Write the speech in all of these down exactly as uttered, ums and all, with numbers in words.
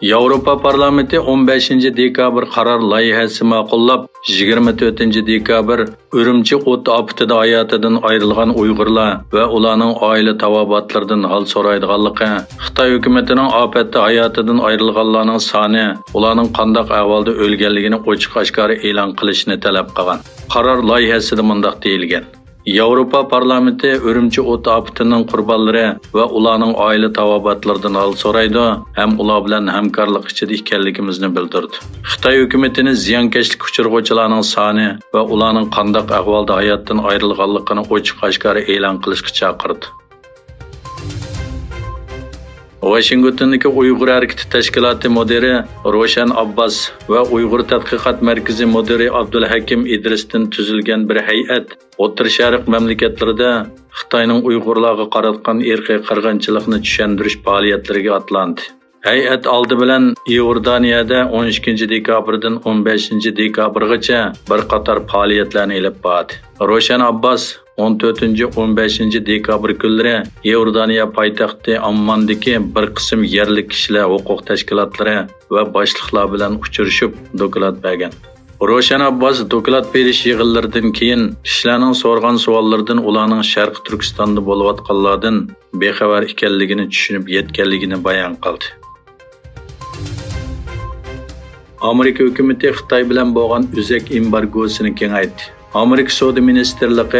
ياۋروپا پارلامېنتى ئون بەشىنچى دېكابىر قارار لايىھەسى ماقۇللاپ، يىگىرمە تۆتىنچى دېكابىر ئۈرۈمچى ئوت ئاپىتىدە ھاياتىدىن ئايرىلغان ئۇيغۇرلار ۋە ئۇلارنىڭ ئائىلە تاۋابىئاتلىرىدىن ھال سورايدىغانلىقى، خىتاي ھۆكۈمىتىنىڭ ئاپەتتە ھاياتىدىن ئايرىلغانلارنىڭ سانى، ئۇلارنىڭ قانداق ئەھۋالدا ئۆلگەنلىكىنى ئوچۇق-ئاشكارا ئېلان قىلىشنى تەلەپ قىلغان. قارار لايىھەسىدە مۇنداق دېيىلگەن: ياۋروپا پارلامېنتى ئۈرۈمچى ئوت ئاپىتىنىڭ قۇربانلىرى ۋە ئۇلارنىڭ ئائىلە تاۋابىئاتلىرىدىن ھال سورايدۇ ھەم ئۇلار بىلەن ھەمكارلىق ئىچىدە ئىكەنلىكىمىزنى بىلدۈردى. خىتاي ھۆكۈمىتىنى زىيانكەشلىككە ئۇچرىغۇچىلارنىڭ سانى ۋە ئۇلارنىڭ قانداق ئەھۋالدا ھاياتتىن ئايرىلغانلىقىنى ئوچۇق-ئاشكارا ئېلان قىلىشقا چاقىردى. ۋاشىنگتوندىكى ئۇيغۇر ھەرىكىتى تەشكىلاتى مۇدىرى روشەن ئابباس ۋە ئۇيغۇر تەتقىقات مەركىزى مۇدىرى ئابدۇلھەكىم ئىدرىستىن تۈزۈلگەن بىر ھەيئەت ئوتتۇرا شەرق مەملىكەتلىرىدە خىتاينىڭ ئۇيغۇرلارغا قاراتقان ئىرقىي قىرغىنچىلىقنى چۈشەندۈرۈش پائالىيەتلىرىگە ئاتلاندى. ھەيئەت ئالدى بىلەن ئىئوردانىيەدە ئون ئىككىنچى دېكابىردىن ئون بەشىنچى دېكابىرغىچە بىر قاتار پائالىيەتلەرنى ئېلىپ باردى. روشەن ئابباس ئون تۆتىنچى، ئون بەشىنچى دېكابىر كۈنلىرى ئىئوردانىيە پايتەختى ئامماندىكى بىر قىسىم يەرلىك كىشىلەر ھوقۇق تەشكىلاتلىرى ۋە باشلىقلار بىلەن ئۇچرىشىپ، دوكلات بەرگەن. روشەن ئابباس دوكلات بېرىش يىغىنلىرىدىن كېيىن كىشىلەرنىڭ سورىغان سوئاللىرىدىن ئۇلارنىڭ شەرقىي تۈركىستاندا بولۇۋاتقانلاردىن بىخەۋەر ئىكەنلىكىنى چۈشىنىپ يەتكەنلىكىنى بايان قىلدى. ئامېرىكا ھۆكۈمىتى خىتاي بىلەن بولغان ئۆزەك ئېمبارگوسىنى كېڭەيتتى. ئامېرىكا سودا مىنىستىرلىقى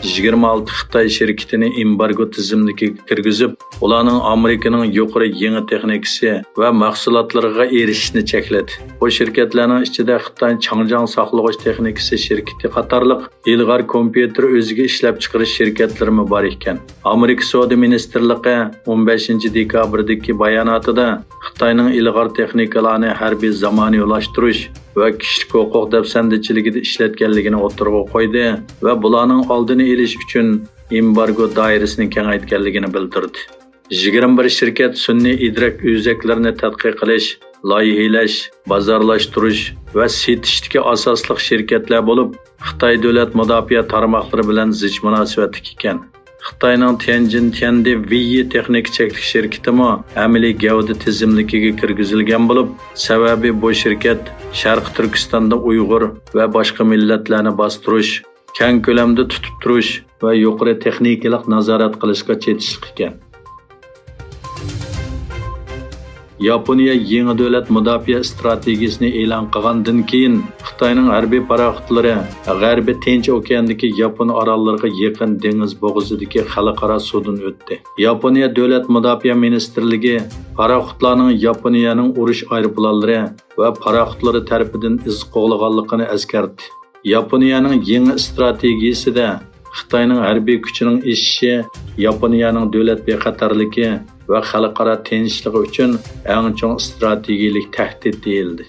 يىگىرمە ئالتە خىتاي شىركىتىنى ئېمبارگو تىزىملىكىگە كىرگۈزۈپ، ئۇلارنىڭ ئامېرىكىنىڭ يۇقىرى يېڭى تېخنىكىسى ۋە مەھسۇلاتلىرىغا ئېرىشىشنى چەكلىدى. بۇ شىركەتلەرنىڭ ئىچىدە خىتاي چاڭجياڭ ساقلىغۇچ تېخنىكىسى شىركىتى قاتارلىق ئىلغار كومپيۇتېر ئۆزىگە ئىشلەپچىقىرىش شىركەتلىرىمۇ بار ئىكەن. ئامېرىكا سودا مىنىستىرلىقى ئون بەشىنچى دېكابىردىكى باياناتىدا خىتاينىڭ ئىلغار تېخنىكىلارنى ھەربىي زامانىۋىلاشتۇرۇش ۋە كىشىلىك ھوقۇق دەپسەندىچىلىكىدە ئىشلەتكەنلىكىنى ئوتتۇرىغا قويدى ۋە بۇلارنىڭ ئالدىنى ئېلىش ئۈچۈن ئېمبارگو دائىرىسىنى كېڭەيتكەنلىكىنى بىلدۈردى. يىگىرمە بىر شىركەت سۈنئىي ئىدراك ئۆزەكلىرىنى تەتقىق قىلىش، لايىھىلەش، بازارلاشتۇرۇش ۋە سېتىشتىكى ئاساسلىق شىركەتلەر بولۇپ، خىتاي دۆلەت مۇداپىئە تارماقلىرى بىلەن زىچ مۇناسىۋەتلىك ئىكەن. خىتاينىڭ تيەنجىن تيەندې ۋېيى تېخنىكا چەكلىك شىركىتىمۇ ئەمەلىي گەۋدە تىزىملىكىگە كىرگۈزۈلگەن بولۇپ، سەۋەبى بۇ شىركەت شەرقىي تۈركىستاندا ئۇيغۇر ۋە باشقا مىللەتلەرنى باستۇرۇش، كەڭ كۆلەمدە تۇتۇپ تۇرۇش ۋە يۇقىرى تېخنىكىلىق نازارەت قىلىشقا چېتىشلىق ئىكەن. ياپونىيە يېڭى دۆلەت مۇداپىئە ئىستراتېگىيىسىنى ئېلان قىلغاندىن كېيىن، خىتاينىڭ ھەربىي پاراخوتلىرى غەربىي تىنچ ئوكياندىكى ياپون ئاراللىرىغا يېقىن دېڭىز بوغۇزىدىكى خەلقئارا سۇدىن ئۆتتى. ياپونىيە دۆلەت مۇداپىئە مىنىستىرلىكى پاراخوتلارنىڭ ياپونىيەنىڭ ئۇرۇش ئايروپىلانلىرى ۋە پاراخوتلىرى تەرىپىدىن ئىز قوغلىغانلىقىنى ئەسكەرتتى. ياپونىيەنىڭ يېڭى ئىستراتېگىيىسىدە خىتاينىڭ ھەربىي كۈچىنىڭ ئېشىشى ياپونىيەنىڭ دۆلەت بىخەتەرلىكى ۋە خەلقئارا تىنچلىقى ئۈچۈن ئەڭ چوڭ ئىستراتېگىيەلىك تەھدىت دېيىلدى.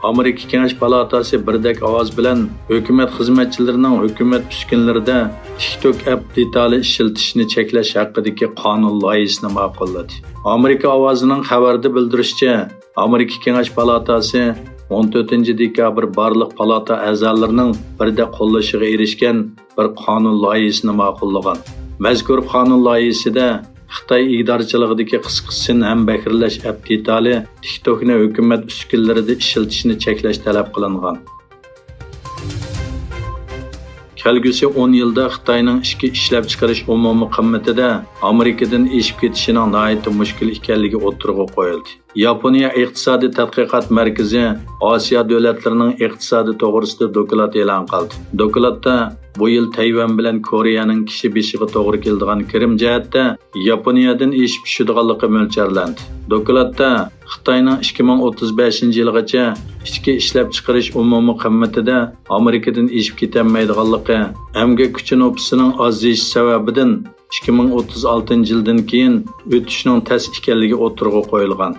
ئامېرىكا كېڭەش پالاتاسى بىردەك ئاۋاز بىلەن ھۆكۈمەت خىزمەتچىلىرىنىڭ ھۆكۈمەت ئۈسكۈنىلىرىدە تىك توك ئەپ دېتالى ئىشلىتىشنى چەكلەش ھەققىدىكى قانۇن لايىھىسىنى ماقۇللىدى. ئامېرىكا ئاۋازىنىڭ خەۋەردە بىلدۈرۈشىچە، ئامېرىكا كېڭەش پالاتاسى ئون تۆتىنچى دېكابىر بارلىق پالاتا ئەزالىرىنىڭ بىردەك قوللىشىغا ئېرىشكەن بىر قانۇن لايىھىسىنى ماقۇللىغان. مەزكۇر قانۇن لايىھىسىدە خىتاي ئىگىدارچىلىقىدىكى قىسقا سىن ھەمبەھىرلەش ئەپ دېتالى تىك توكنى ھۆكۈمەت ئۈسكۈنىلىرىدە ئىشلىتىشنى چەكلەش تەلەپ قىلىنغان. كەلگۈسى ئون يىلدا خىتاينىڭ ئىچكى ئىشلەپچىقىرىش ئومۇمىي قىممىتىدە ئامېرىكىدىن ئېشىپ كېتىشىنىڭ ناھايىتى مۈشكۈل ئىكەنلىكى ئوتتۇرىغا قويۇلدى. ياپونىيە ئىقتىسادىي تەتقىقات مەركىزى ئاسىيا دۆلەتلىرىنىڭ ئىقتىسادى توغرىسىدا دوكلات ئېلان قىلدى. دوكلاتتا بۇ يىل تەيۋەن بىلەن كورېيەنىڭ كىشى بېشىغا توغرا كېلىدىغان كىرىم جەھەتتە ياپونىيەدىن ئېشىپ چۈشىدىغانلىقى مۆلچەرلەندى. دوكلاتتا خىتاينىڭ ئىككى مىڭ ئوتتۇز بەشىنچى يىلغىچە ئىچكى ئىشلەپچىقىرىش ئومۇمىي قىممىتىدە ئامېرىكىدىن ئېشىپ كېتەلمەيدىغانلىقى، ئەمگەك كۈچى نوپۇسىنىڭ ئازىيىشى سەۋەبىدىن ئىككى مىڭ ئوتتۇز ئالتىنچى يىلدىن كېيىن ئۆتۈشنىڭ تەس ئىكەنلىكى ئوتتۇرىغا قويۇلغان.